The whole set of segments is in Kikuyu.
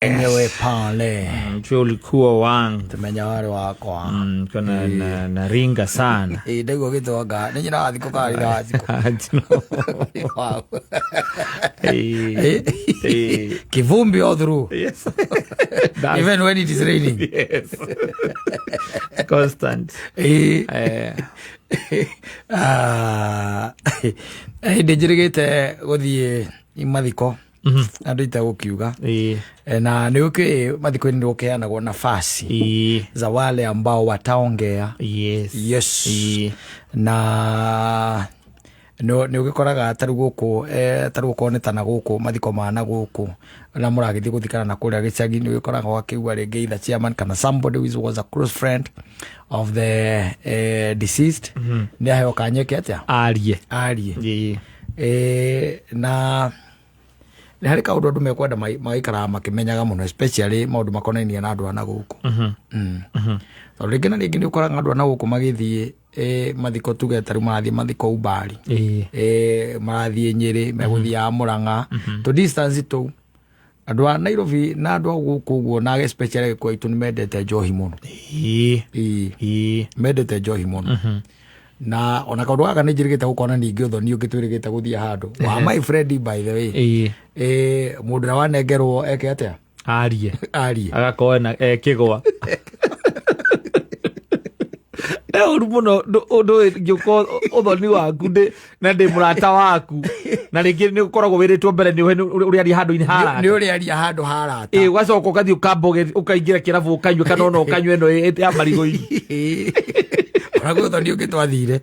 Enyewe pale. Mchwe ulikuwa wangu. Tumenya warĩ wakwa. Kuna na ringa sana. Ĩ ndaigua gĩtonga nĩ nyina wa thikũ kana nyina wa thikũ. Wow. Eh, eh, Kivumbi all through. Yes. Even when it is raining. Yes. Constant. Ĩ. Eh, Ah, hĩndĩ njĩrĩgĩte gũthiĩ mathiko andũ itegũkiuga. Na nĩ ũkĩ mathiko-inĩ nĩ gũkĩheanagwo nafasi za wale ambao wataongea. Yes. Na nĩ ũgĩkoraga tarĩu gũkũ, tarĩu okorwo nĩ ta na gũkũ mathiko ma na gũkũ na mũragĩthiĩ gũthikana na kũrĩa gĩcagi, nĩ ũgĩkoraga wakĩigua rĩngĩ either chairman kana somebody who was a close friend of the deceased nĩ aheo kanyeke atĩa Arie. Arie. Na nĩ harĩ kaũndũ andũ mekwenda magaikaraga makĩmenyaga mũno, especially maũndũ makonainie na andũ a na gũkũ. Tondũ rĩngĩ na rĩngĩ nĩ ũkoraga andũ a na gũkũ magĩthiĩ mathiko, tuge tarĩu marathiĩ mathiko Umbari, marathiĩ Nyĩrĩ, megũthiaga Mũrang'a, tũ distance tũu. Andũ a Nairobi na andũ a gũkũ ũguo na especially Gĩkũyũ aitũ nĩ mendete njohi mũno. Ĩĩ. Mendete njohi mũno. Na ona kaũndũ gaka nĩ njĩrĩgĩte gũkona ningĩ ũthoni ũngĩ twĩrĩgĩte gũthiĩ handũ wa my friend, by the way. Mũndũ ũrĩa wanengerwo eke atĩa? Arie. Arie. Agakorwo na kĩgwa nĩ ũru mũno ũndũ ngĩũka ũthoni waku ndĩ na ndĩ mũrata waku na rĩngĩ nĩ ũkoragwo wĩrĩtwo mbere nĩ ũrĩaria handũ-inĩ nĩ harata. Ũrĩaria handũ harata. Ĩ, ũgacoka ũgathiĩ ũkamba ũkaingĩra kĩrabu ũkanyua kana ona ũkanyua ĩno ya marigũ-inĩ. Ona gwĩ ũthoni ũngĩ twathire,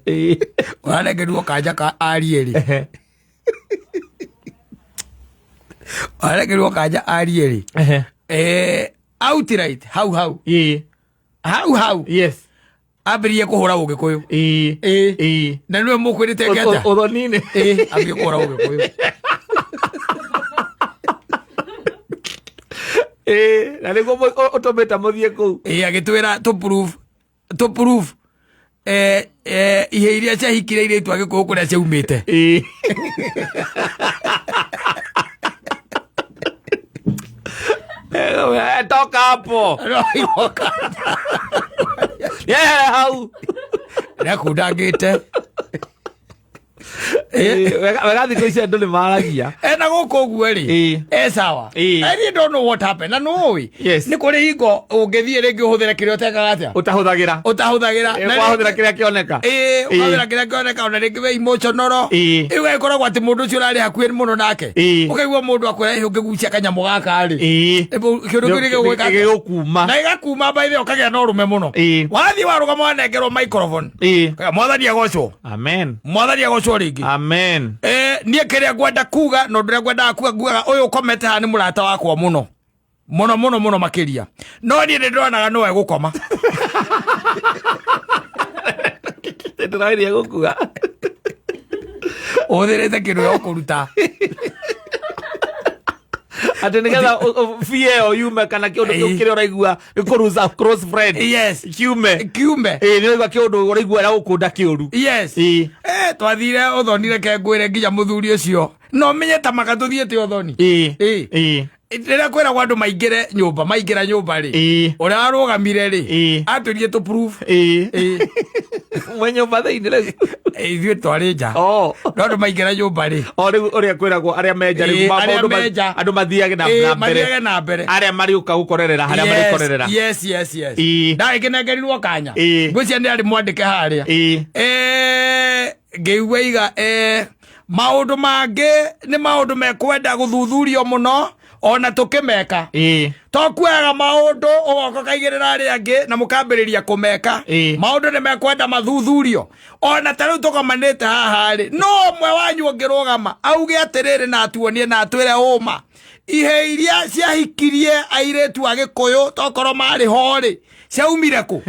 ũranengerwo kanja ka arie rĩ, ũranengerwo kanja arie rĩ, outright hau hau, hau hau, ambĩrĩrie kũhũra Ũgĩkũyũ. Ĩ. Na nĩwe mũkwĩrĩte eke atĩa? Ũthoni-inĩ. Ĩ, ambĩrĩrie kũhũra Ũgĩkũyũ. Ĩ, na nĩguo ũtũmĩte mũthiĩ kũu. Ĩ, agĩtwĩra to prove ihe iria ciahikire irĩtu a Gĩkũyũ kũrĩa ciaumĩte. Toka hapo. Yeah, hau. Nĩakundangĩte. Wega wega thikũ ici andũ nĩ maragia. Ena gũkũ ũguo rĩ, e sawa. I really don't know what happened na nũĩ nĩ kũrĩ hingo ũngĩthiĩ rĩngĩ ũhũthĩre kĩrĩa ũtekaga atĩa? Ũtahũthagĩra. Ũtahũthagĩra. Na wahũthĩra kĩrĩa kĩoneka. Ĩĩ, ũkahũthĩra kĩrĩa kĩoneka, ona rĩngĩ wĩ emotional. Rĩu gagĩkoragwo atĩ mũndũ ũcio ũrarĩ hakuhĩ mũno nake, ũkaigua mũndũ akwĩra, "Ĩ, ũngĩgucia kanyamũ gaka rĩ, kĩũndũ kĩu nĩgĩgwĩka atĩa?" Gĩgũkuma. Na gĩgakuma by the way, ũkagĩa na ũrũme mũno. Wathiĩ warũgama wanengerwo microphone. Mwathani agocwo. Amen. Mwathani agocwo rĩngĩ. Amen. Niĩ kĩrĩa ngwenda kuga na ũndũ ũrĩa ngwendaga kuga, ngugaga ũyũ ũkomete haha nĩ mũrata wakwa mũno mũno mũno mũno makĩria, no niĩ nĩ ndĩronaga no egũkoma. Ndĩrageria gũkua. Ũhũthĩrĩte kĩndũ gĩa kũruta. Atĩ nĩgetha fear ĩyo yume kana kĩũndũ kĩu kĩrĩa ũraigua gĩkũruca close friend. Kiume. Kiume. Ĩ, nĩ ũraigua kĩũndũ ũraigua ĩragũkũnda kĩũru. Yes. Twathire ũthoni, reke ngwĩre, nginya mũthuri ũcio no menye ta maka tũthiĩte ũthoni. Rĩrĩa kwĩragwo andũ maingĩre nyũmba, maingĩra nyũmba rĩ, ũrĩa warũgamire rĩ, atwĩrire tũ prove. Mwe nyũmba thĩinĩ rĩu? Ithuĩ twarĩ nja. Oh. No andũ maingĩra nyũmba rĩ, O rĩu ũrĩa kwĩragwo arĩa menja rĩu Ĩ, arĩa maũndũ menja. andũ mathiage na mbere. Mathiage na mbere. Arĩa marĩũka gũkorerera harĩa marĩkorerera. Yes. Ndagĩkĩnengerirwo kanya. Ngwĩciria nĩ arĩ mwandĩke harĩa. Ngĩigua iga maũndũ mangĩ nĩ maũndũ mekwenda gũthuthurio mũno ona tũkĩmeka, to kuoyaga maũndũ ũgoka ũkaigĩrĩra arĩa angĩ na mũkambĩrĩria kũmeka. Maũndũ nĩ mekwenda mathuthurio. Ona ta rĩu tũgomanĩte haha rĩ, no ũmwe wanyu ũngĩrũgama auge atĩrĩrĩ na atuonie na atwĩre ũma ihe iria ciahikirie airĩtu a Gĩkũyũ tokorwo marĩ ho rĩ, ciaumire kũ?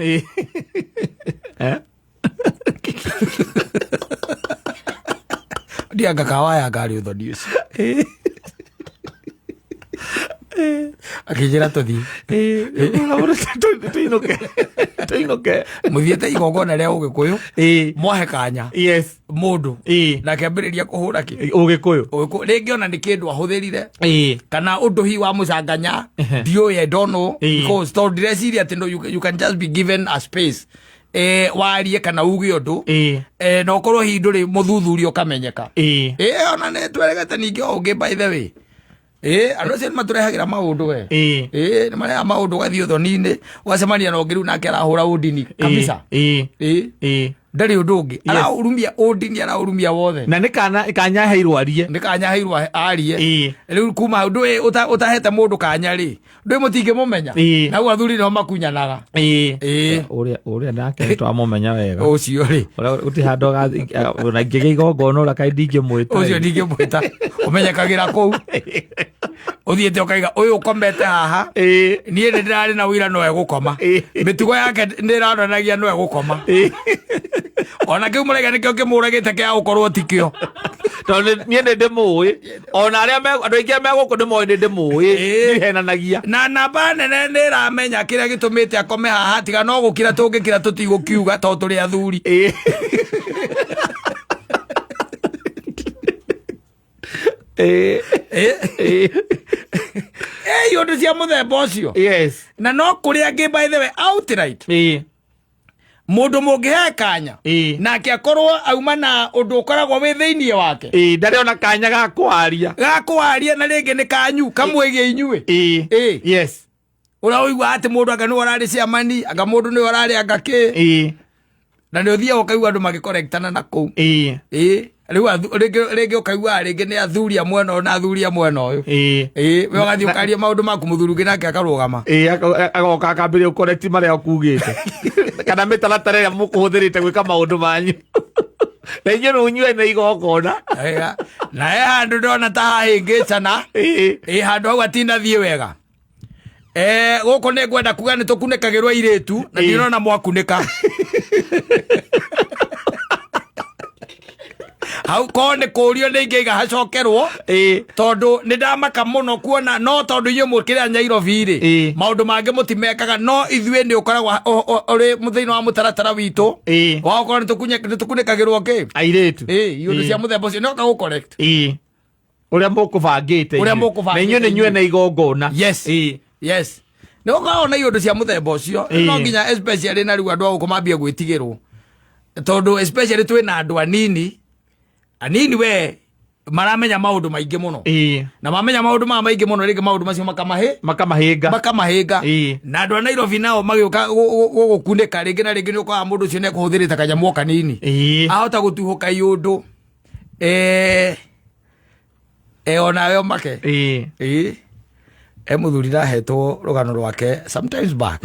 Eh? Ndianga kawaya ngari ũthoni ũcio. Akĩnjĩra tũthiĩ. Tuinuke, tuinuke. Mũthiĩte igongona rĩa ũgĩkũyũ, mwahe kanya mũndũ na akĩambĩrĩria kũhũra kĩ Ũgĩkũyũ. Ũgĩkũyũ. Rĩngĩ ona nĩ kĩndũ ahũthĩrire kana ũndũ hihi wa mũcanganya, ndiũĩ, I don't know, because tondũ ndireciria atĩ no, you can just be given a space warie kana uge ũndũ na ũkorwo hihi ndũrĩ mũthuthuria ũkamenyeka. Ona nĩ tweregete ningĩ o ũngĩ, by the way, andũ acio nĩ matũrehagĩra maũndũ we. Nĩ marehaga maũndũ, ũgathiĩ ũthoni-inĩ ũgacemania na ũngĩ rĩu nake arahũra ũndini kabisa. Ndarĩ ũndũ ũngĩ, araũrumia ũndini, araũrumia wothe. Na nĩ kana kanya heirwo arie. Nĩ kanya heirwo arie. Rĩu kuma hau ndũĩ ũtahete mũndũ kanya rĩ, ndũĩ mũtingĩmũmenya. Na hau athuri nĩho makunyanaga. Ũrĩa ũrĩa nake nĩ twamũmenya wega. Ũcio rĩ, Ũrĩa gũtirĩ handũ agathiĩ ona ingĩgĩa igongona ũrĩa kaĩ ndingĩmwĩta. Ũcio ndingĩmwĩta, ũmenyekagĩra kũu ũthiĩte ũkaiga ũyũ ũkomete haha. Niĩ nĩ ndĩrarĩ na ũira no egũkoma. Mĩtugo yake nĩ ĩronanagia no egũkoma. Ona kĩu mũraiga nĩkĩo kĩmũragĩte kĩa gũkorwo tikĩo. Tondũ niĩ nĩ ndĩmũĩ, ona arĩa andũ aingĩ arĩa me gũkũ nĩ moĩ nĩ ndĩmũĩ. Ndihenanagia. Na namba nene nĩ ĩramenya kĩrĩa gĩtũmĩte akome haha, tiga no gũkira tũngĩkira tũtigũkiuga tondũ tũrĩ athuri. Ũndũ cia mũthemba ũcio. Na no kũrĩ angĩ, by the way, outright mũndũ mũngĩhe kanya nake akorwo auma na ũndũ ũkoragwo wĩ thĩinĩ wake. Ndarĩ ona kanya ga kwaria. Ga kwaria, na rĩngĩ nĩ kanyu kamwĩgie inyuĩ. Ũrĩa ũigua atĩ mũndũ anga nĩwe ũrarĩ ciamani, anga mũndũ nĩwe ũrarĩ anga kĩ, na nĩ ũthiaga ũkaigua andũ magĩkorektana na kũu. Rĩu rĩngĩ ũkaigua rĩngĩ nĩ athuri a mwena ũyũ na athuri a mwena ũyũ. We ũgathiĩ ũkaria maũndũ maku, mũthuri ũngĩ nake akarũgama. Agoka akambĩrĩria gũkoreki marĩa ũkugĩte kana mĩtaratara ĩrĩa mũkũhũthĩrĩte gwĩka maũndũ manyu, na inyuĩ rĩu inyuĩ nĩ igongona. Wega. Na he handũ ndona ta hahĩngĩcana. Handũ hau atinathiĩ wega. Gũkũ nĩ ngwenda kuga nĩ tũkunĩkagĩrwo airĩtu na ndinona mwakunĩka hau korwo nĩ kũrio nĩ ingĩiga hacokerwo, tondũ nĩ ndamaka mũno kuona no tondũ inyuĩ mũkĩrĩa Nyairobi rĩ, maũndũ mangĩ mũtimekaga, no ithuĩ nĩ ũkoragwo ũrĩ thĩinĩ wa mũtaratara witũ wa gũkorwo nĩ tũkunĩkagĩrwo kĩ airĩtu. Iũndũ cia mũthemba ũcio nĩ oka gũ-correct. Ũrĩa mũkũbangĩte Ũrĩa inyuĩ. mũkũbangĩte Na inyuĩ nĩ inyuĩ inyuĩ. na igongona. Yes, nĩ gũkoragwo na iũndũ cia mũthemba ũcio. No nginya especially na rĩu andũ a gũkũ mambie gwĩtigĩrwo, tondũ especially twĩ na andũ anini anini we maramenya maũndũ maingĩ mũno, na mamenya maũndũ maya maingĩ mũno, rĩngĩ maũndũ macio makamahe makamahĩnga. Makamahĩnga. Na andũ a Nairobi nao magĩũka gũgũkunĩka rĩngĩ na rĩngĩ, nĩ ũkoraga mũndũ ũcio nĩ ekũhũthĩrĩte kanyamũ o kanini, ahota gũtuhũka iũndũ onawe ũmake. Mũthuri ndahetwo rũgano rwake sometimes back.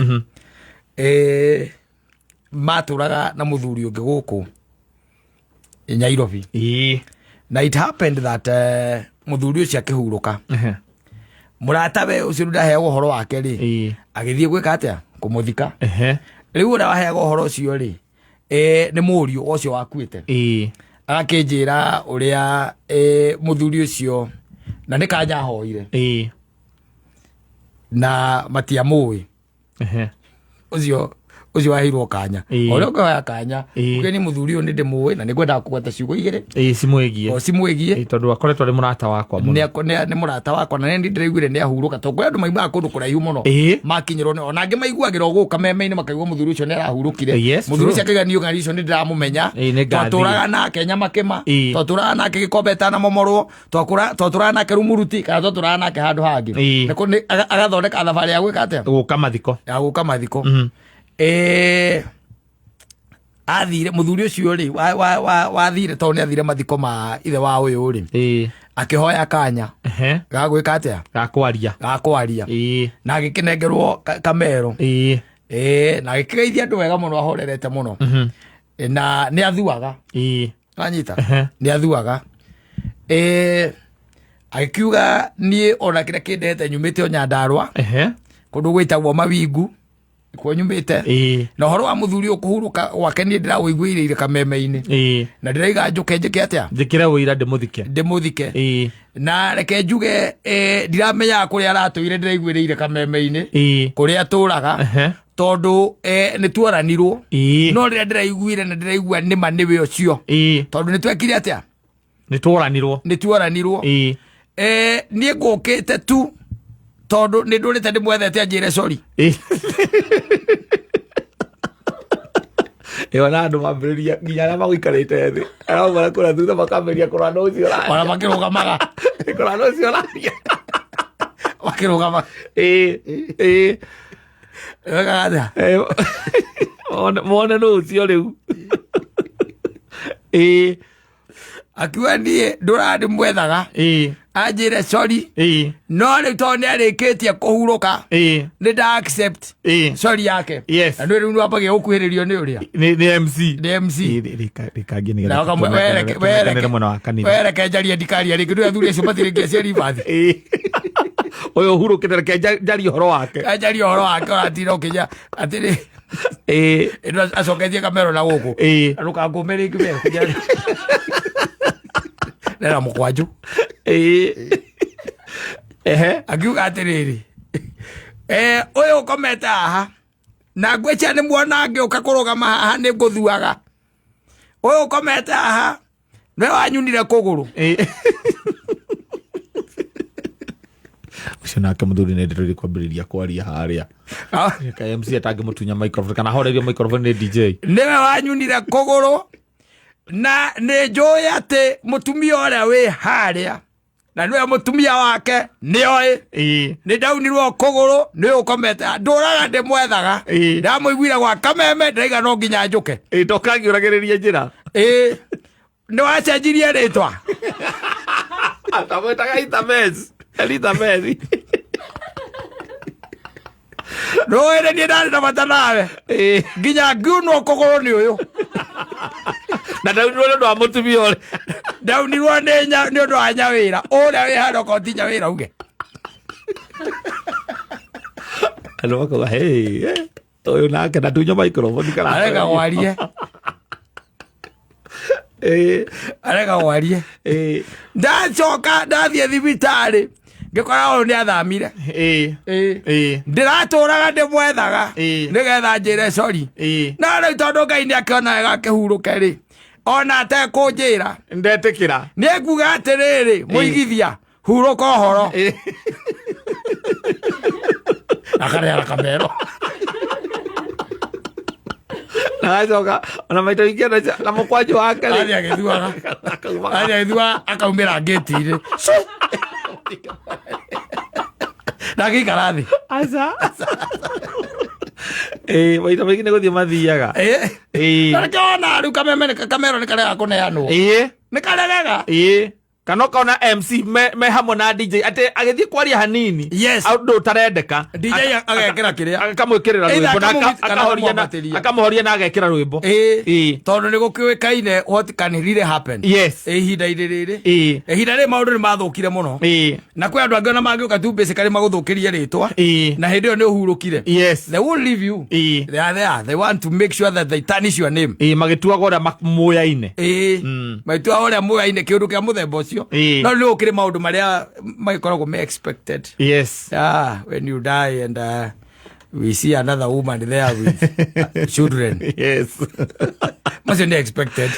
Matũraga na mũthuri ũngĩ gũkũ Nairobi, na it happened that mũthuri ũcio akĩhurũka, mũratawe ũcio rĩu ndaheagwo ũhoro wake rĩ, agĩthiĩ gwĩka atĩa, kũmũthika. Rĩu ũrĩa waheagwo ũhoro ũcio rĩ, nĩ mũriũ ũcio wakuĩte. Agakĩnjĩra ũrĩa mũthuri ũcio na nĩ kanya ahoire na matiamũĩ. Ũcio waheirwo kanya, ũrĩa ũkĩhoya kanya, uge nĩ mũthuri ũyũ nĩ ndĩmũĩ na nĩ ngwendaga kũgweta ciugo igĩrĩ Cimwĩgiĩ. O cimwĩgiĩ. Tondũ akoretwo arĩ mũrata wakwa mũno. Nĩ mũrata wakwa na nĩ ndĩraiguire nĩ ahurũka, tondũ kwĩ andũ maimaga kũndũ kũraihu mũno makinyĩrwo nĩ ona angĩ maiguagĩra o gũka meme-inĩ, makaigua mũthuri ũcio nĩ arahurũkire. Mũthuri ũcio akaiga niĩ ng'ani icio nĩ ndĩramũmenya. Nĩ ngathiĩ. Twatũraga nake Nyamakĩma, twatũraga nake Gĩkombe ĩtanamomorwo, twatũraga nake Rumuruti, kana twatũraga nake handũ hangĩ. Agathondeka thabarĩ ya gwĩka atĩa? Gũka mathiko. Ya gũka mathiko. Athire mũthuri ũcio rĩ wathire, tondũ nĩ athire mathiko ma ithe wa ũyũ rĩ, akĩhoya kanya ga gwĩka atĩa? Ga kwaria. Ga kwaria. Na agĩkĩnengerwo kamero. Na agĩkĩgeithia andũ wega mũno, ahorerete mũno. Na nĩ athuaga. Wanyita? Nĩ athuaga. Agĩkiuga niĩ ona kĩrĩa kĩndehete nyumĩte o Nyandarũa, kũndũ gwĩtagwo Mawingu kuo nyumĩte, na ũhoro wa mũthuri ũyũ kũhurũka gwake niĩ ndĩrawũiguĩrĩire kameme-inĩ, na ndĩraiga njũke njĩke atĩa? Njĩkĩre ũira ndĩmũthike. Ndĩmũthike. Na reke njuge ndiramenyaga kũrĩa aratũire, ndĩraiguĩrĩire kameme-inĩ kũrĩa atũraga, tondũ nĩ tuoranirwo, no rĩrĩa ndĩraiguire na ndĩraigua nĩma nĩwe ũcio, tondũ nĩ twekire atĩa? Nĩ tworanirwo. Nĩ tuoranirwo. Niĩ ngũkĩte tu tondũ nĩ ndũrĩte ndĩmwethete anjĩre sorry. Ĩyo na andũ mambĩrĩria nginya arĩa magũikarĩte thĩ araumana kũrĩa thutha makambĩrĩria kũrora nũ ũcio ũraria. Ona makĩrũgamaga. Kũrora nũ ũcio ũraria. Makĩrũgama. Ĩĩ, ĩĩ. Wekaga atĩa? Mone nũ ũcio rĩu. Ĩĩ. Akiuga niĩ ndũraga ndĩmwethaga anjĩre sorry, no rĩu tondũ nĩ arĩkĩtie kũhurũka, nĩ nda accept sorry yake. Na nĩ rĩu nĩwambagia gũkuhĩrĩrio nĩ ũrĩa Nĩ MC. Nĩ MC. Rĩkangi nĩgetha Na ũkamwe- tuonekanĩre mwena wa kanitha. Wereke njarie, ndikaria rĩngĩ, ndũĩ athuri acio matirĩ ngia cia ribathi. Ũyũ ũhurũkĩte, reke njarie ũhoro wake. Njarie ũhoro wake, ũratinda ũkĩnya atĩrĩ ĩno acoketie kamero na gũkũ. Ndũkangũme rĩngĩ we. Nera mũkwanjũ. Ehe. Akiuga atĩrĩrĩ, ũyũ ũkomete haha na ngwĩcia nĩ muona ngĩũka kũrũgama haha nĩ ngũthuaga, ũyũ ũkomete haha nĩwe wanyunire kũgũrũ. Ũcio nake mũthuri nĩ ndeto kwambĩrĩria kwaria harĩa. Ka MC atangĩmũtunya microphone kana ahorerio microphone nĩ DJ. Nĩwe wanyunire kũgũrũ, na nĩ njũĩ atĩ mũtumia ũrĩa wĩ harĩa na nĩwe mũtumia wake nĩoĩ nĩ ndaunirwo kũgũrũ nĩ ũkomete, ndũraga ndĩmwethaga. Ndamũiguire gwa kameme, ndĩraiga no nginya njũke. Tokangiũragĩrĩria njĩra. Ĩĩ, nĩ wacenjirie rĩtwa. Tamwĩtaga Elizabeth. Elizabeth. Rũĩ niĩ ndarĩ na bata nawe nginya ngiunwo kũgũrũ nĩ ũyũ. Na ndaunirwo nĩ ũndũ wa mũtumia ũrĩa. Ndaunirwo nĩ ũndũ wa nyawĩra ũrĩa wĩ handũ okorwo ti nyawĩra uge. Andũ makauga, hey, ũyũ nake ndatunywo microphone kana Areka gwarie. Areka gwarie. Ndacoka ndathiĩ thibitarĩ ngĩkora ũyũ nĩ athamire. Ndĩratũraga ndĩmwethaga nĩgetha njĩre sorry, no rĩu tondũ Ngai nĩ akĩona wega akĩhurũke rĩ, ona atekũnjĩra, Ndetĩkĩra. Nĩ nguga atĩrĩrĩ, mũigithia hurũka ũhoro. Akareara kamero. Na agacoka ona maita maingĩ ona na mũkwanjũ wake rĩ. Athiĩ agĩthuaga. Athiĩ agĩthuaga akaumĩra ngĩti-inĩ na agĩikara thĩ. Aca. Maita maingĩ nĩ gũthiĩ mathiaga. Na nĩkĩo wona rĩu kameme kamero nĩ karega kũneanwo. Nĩ karegaga. Kana ũkona MC me hamwe na DJ atĩ agĩthiĩ kwaria hanini ũndũ ũtarendeka, DJ agekĩra kĩrĩa akamwĩkĩrĩra Either rwĩmbo na kana akamwambatĩria. Akamuhoria na agekĩra rwĩmbo. Tondũ nĩ gũkĩũĩkaine what can really happen ihinda-inĩ rĩrĩ. Ihinda rĩrĩ maũndũ nĩ mathũkire mũno, na kwĩ andũ angĩ ona mangĩũka tu basically magũthũkĩrie rĩtwa, na hĩndĩ ĩyo nĩ ũhurũkire. They won't leave you. They are there, they want to make sure that they tarnish your name. Magĩtuaga ũrĩa mũyaine. Matua ũrĩa mũyaine kĩũndũ kĩa mũthemba ũcio. No nĩ gũkĩrĩ maũndũ marĩa magĩkoragwo me expected. Yeah, when you die and we see another woman there with children. Macio nĩ expected.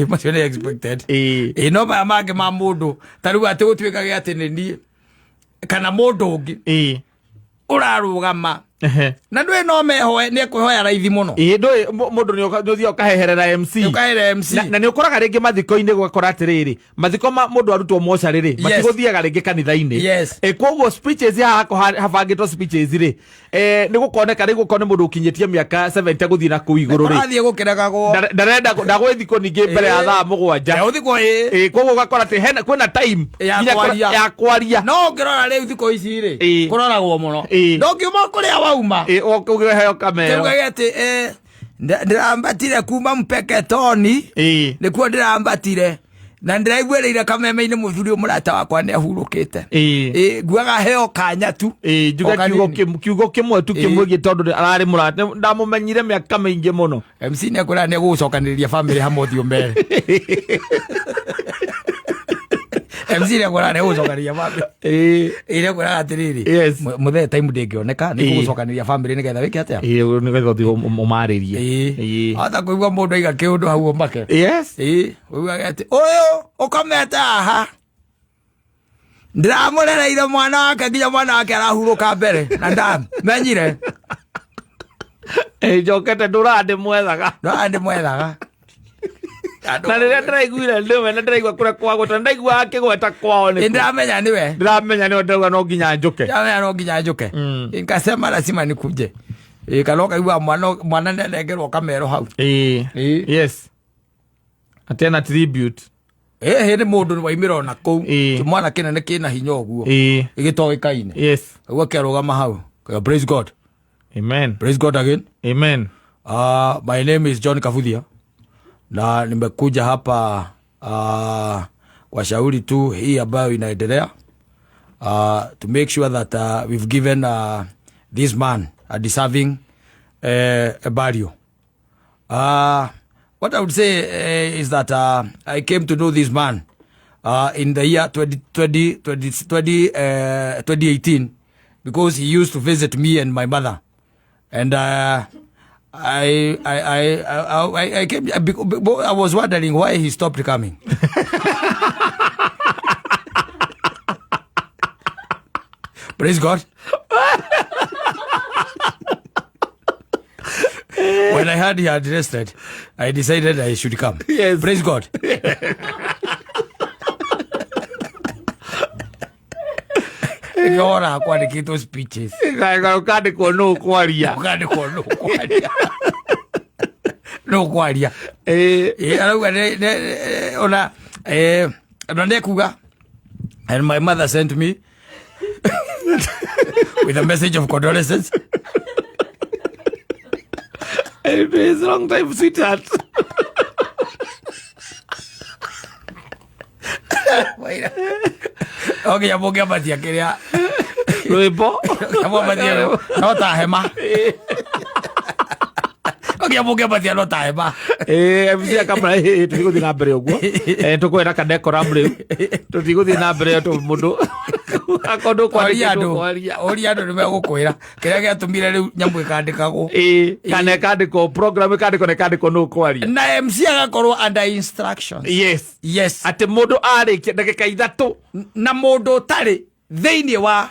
Macio nĩ expected. No maya mangĩ ma mũndũ ta rĩu atĩ gũtuĩkage atĩ nĩ niĩ kana mũndũ ũngĩ ũrarũgama na ndũĩ no mehoe nĩ ekũhoya raithi mũno. Ndũĩ mũndũ nĩ ũthiaga ũkaheherera MC. Ũkahere MC. Na nĩ ũkoraga rĩngĩ mathiko-inĩ gũgakora atĩrĩrĩ, mathiko ma mũndũ arutwo mocarĩ rĩ, matigũthiaga rĩngĩ kanitha-inĩ. Koguo speeches haha habangĩtwo speeches rĩ, nĩ gũkoneka rĩu gũkorwo nĩ mũndũ ũkinyĩtie mĩaka 70 gũthiĩ na kũu igũrũ rĩ, Ũrathiĩ gũkĩregagwo. Ndarenda ndagwĩthikwo ningĩ mbere ya thaa 7. Ũthikwo ĩ. Koguo ũgakora atĩ kwĩna time Ya nginya kwaria. ya kwaria. No ũngĩrora rĩu thikũ ici rĩ, kũroragwo mũno. Ndũngiuma kũrĩa wauma. Ũkĩheo kamero. Tũgage atĩ ndĩrambatire kuma Mpeketoni, nĩkuo ndĩrambatire na ndĩraiguĩrĩire kameme-inĩ mũthuri ũyũ mũrata wakwa nĩ ahurũkĩte. Nguaga heo kanya tu. Njuge O kanini. kiugo kĩmwe tu kĩmwĩgiĩ tondũ ararĩ mũrata ndamũmenyire mĩaka mĩingĩ mũno. MC nĩ akwĩra nĩ egũgũcokanĩrĩria family hamwe ũthiũ mbere. MC ĩrĩa kwĩraga nĩ gũcokanĩria family. Ĩĩ. Ĩrĩa kwĩraga atĩrĩrĩ, Yes. mũthee time ndĩngĩoneka, nĩ Ĩĩ. gũcokanĩria family nĩgetha wĩke atĩa? Ĩĩ, nĩgetha ũthiĩ ũmarĩrie. Ĩĩ. Ĩĩ. Hata kũigua mũndũ aiga kĩũndũ hau ũmake. Yes. Ĩĩ, ũiguage atĩ ũyũ ũkomete haha ndĩramũrereire mwana wake nginya mwana wake arahurũka mbere na ndamenyire. Ĩĩ, njokete ndũraga ndĩmwethaga. Ndũraga ndĩmwethaga. Na rĩrĩa ndĩraiguire nĩwe na ndĩraigua kũrĩa kwagweta ndaiguaga akĩgweta kwao nĩ Ĩ, ndĩramenya nĩwe. Ndĩramenya nĩwe, ndĩrauga no nginya njũke. Ndĩramenya no nginya njũke. Nikasema lazima nikuje. Ĩ, kana ũkaigua mwana nĩanengerwo kamero hau. Ĩĩ. Ĩĩ. Yes, atĩ ena tribute. Ĩhĩ, nĩ mũndũ waimĩra ona kũu. Ĩĩ. Kĩmwana kĩnene kĩna hinya ũguo. Ĩĩ. Gĩtoĩkaine. Yes. Ũguo kĩarũgama hau. Praise God. Amen. Praise God again. Amen. My name is John Kabuthia na nimekuja hapa kwa shauri tu hii ambayo inaendelea, to make sure that we've given this man a deserving burial. What I would say is that I came to know this man in the year 20, 20, 20, 2018 because he used to visit me and my mother. And I came, I was wondering why he stopped coming. Praise God. When I heard he had rested, I decided I should come. Yes. Praise God. Nĩkĩo kwandĩkĩtwo speeches. Ũkandĩkwo nũ kwaria. Ũkandĩkwo nũ kwaria. Nũ kwaria. Ĩĩ. Ĩ, arauga ona ona nĩekuga, and my mother sent me with a message of condolences. It's a long time, sweetheart. Okinya mũngĩambatia kĩrĩa Rwĩmbo. Mũngĩambatia no ta hema. Okinya mũngĩambatia no ta hema. Ĩĩ, MC akamwĩra, "Ĩ, tũtigũthiĩ na mbere ũguo. Tũkwenda kadecorum rĩu. Tũtigũthiĩ na mbere tũ mũndũ akorwo Ũria ndũkwandĩkĩtwo andũ kwaria." Ũria andũ nĩmegũkwĩra kĩrĩa gĩatũmire rĩu nyamũ ĩkandĩkagwo. Ĩĩ, kana ĩkandĩkwo program, ĩkandĩkwo na ĩkandĩkwo nũ kwaria. Na MC agakorwo under instructions. Yes. Yes. Atĩ mũndũ arĩkia ndagĩka 3 Na mũndũ ũtarĩ thĩinĩ wa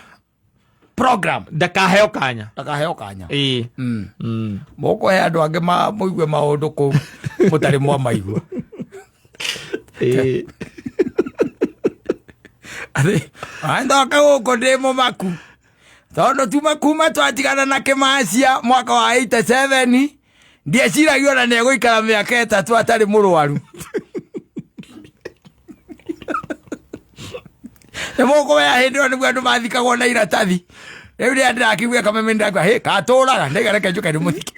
program ndakaheo kanya. Ndakaheo kanya. Ĩĩ. Mũkũhe andũ angĩ mũigue maũndũ kũu mũtarĩ mwamaigua. Ĩĩ. Ndoka gũkũ ndĩ mũmaku tondũ tuma kuma twatigana na kĩmacia mwaka wa 87 ndieciragia ona nĩ egũikara mĩaka 3 atarĩ mũrwaru. Nĩ mũkũmenya hĩndĩ ĩyo nĩguo andũ mathikagwo na iratathi. Rĩu rĩrĩa ndĩrakĩigua kameme ndĩraigua, hĩ, katũraga, ndaiga reke njũke ndĩmũthike.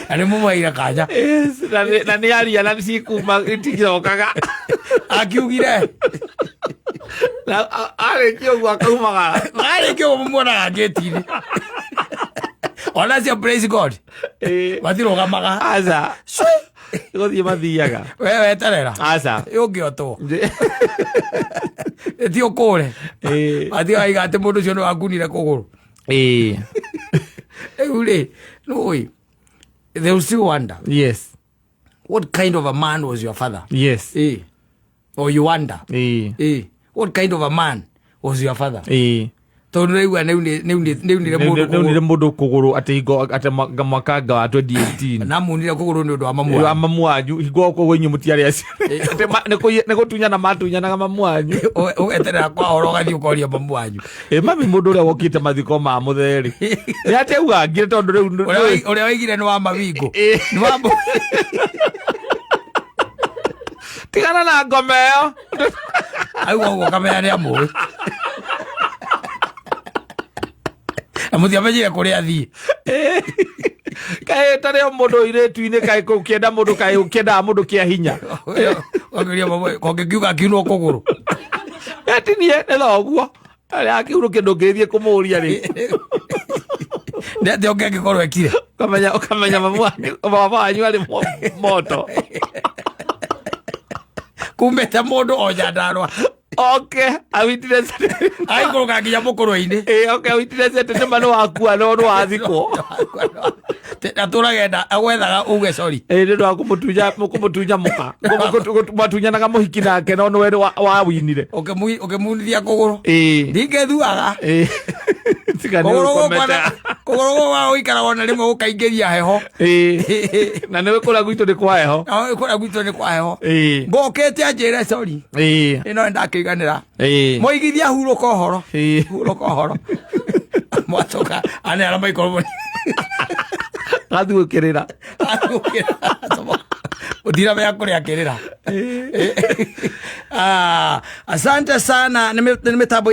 Na nĩ mũmũheire kanya. Yes, na nĩ aria na cikuma iticokaga. Akiugire. Na arĩkia ũguo akaumagara. Arĩkia ũguo mũmuonaga ngĩti-inĩ. Ona cio praise God. Ĩĩ. Matirũgamaga. Aca. Gũthiĩ mathiaga. We weterera. Aca. Ũngĩotwo. Ti ũkũre. Ĩĩ. Matigaiga atĩ mũndũ ũcio nĩ wakunire kũgũrũ. Ĩĩ. Rĩu rĩ, nĩũĩ, they will still wonder. Yes. What kind of a man was your father? Yes. Or you wonder. Ĩĩ. What kind of a man was your father? Ĩĩ. Tondũ nĩraigua nĩunire mũndũ Nĩunire kũgũrũ. Mũndũ kũgũrũ atĩ hingo atĩ mwakanga wa 2018. Na munire kũgũrũ nĩ ũndũ wa mamu wa wanyu. Mamu wanyu hingo koguo inyuĩ mũtiarĩ acio. Atĩ nĩ gũtunyana matunyanaga mamu wanyu. Ũgeterera kwa horo ũgathiĩ ũkoria mamu wanyu. Ĩ, mami, mũndũ ũrĩa wokĩte mathiko ma mũtheri nĩ atĩ auga ngire tondũ rĩu Ũrĩa waigire nĩ wa mawingo. Ĩ. Nĩ wa Tigana na ngoma ĩyo. Auga ũguo kamenya nĩ amũĩ. Na mũtiamenyire kũrĩa athiĩ. Kaĩ tarĩ o mũndũ irĩtu-inĩ, kaĩ ũkĩenda mũndũ, kaĩ ũkĩendaga mũndũ kĩa hinya. Ũkĩũria mamu, kongĩkiuga akiunwo kũgũrũ. Atinie nĩ thoguo arĩa akiurũkia ndũngĩthiĩ kũmũria rĩ. Nĩ atĩa ũngĩ angĩkorwo ekire? Ũkamenya mamu wanyu, baba wanyu arĩ moto. Kumĩte mũndũ o Nyandarũa. Oke awitness. Aikũrũka nginya mũkũrwe-inĩ. Ĩ, oke awitness atĩ nĩma nĩ wakua no nĩ wathikwo. Atũraga enda agwethaga uge sorry. Ĩ, nĩ ũndũ wa kũmũtunya mũka. Mwatunyanaga mũhiki nake no nĩwe wawinire. Ũkĩmunithia kũgũrũ. Ĩ. Ndingĩthuaga. Ĩ. Tiga nĩ Kũgũrũ gũkwa ũkomete. Kũgũrũ gũkwa gũikaraga ona rĩmwe gũkaingĩria heho. Ĩ. Na nĩwe kũrĩa gwitũ nĩ kwa heho. Na kũrĩa gwitũ nĩ kwa heho. Ĩ. Ngũkĩte anjĩre sorry. Ĩ. Ĩno nĩndakĩiganĩra. Ĩ. Mũigithia hurũka ũhoro. Ĩ. Hurũka ũhoro. Mwacoka aneana maikoroboni. Gathiĩ gũkĩrĩra. Mũtiramenya kũrĩa akĩrĩra. Ah, asante sana nĩ mĩtambo.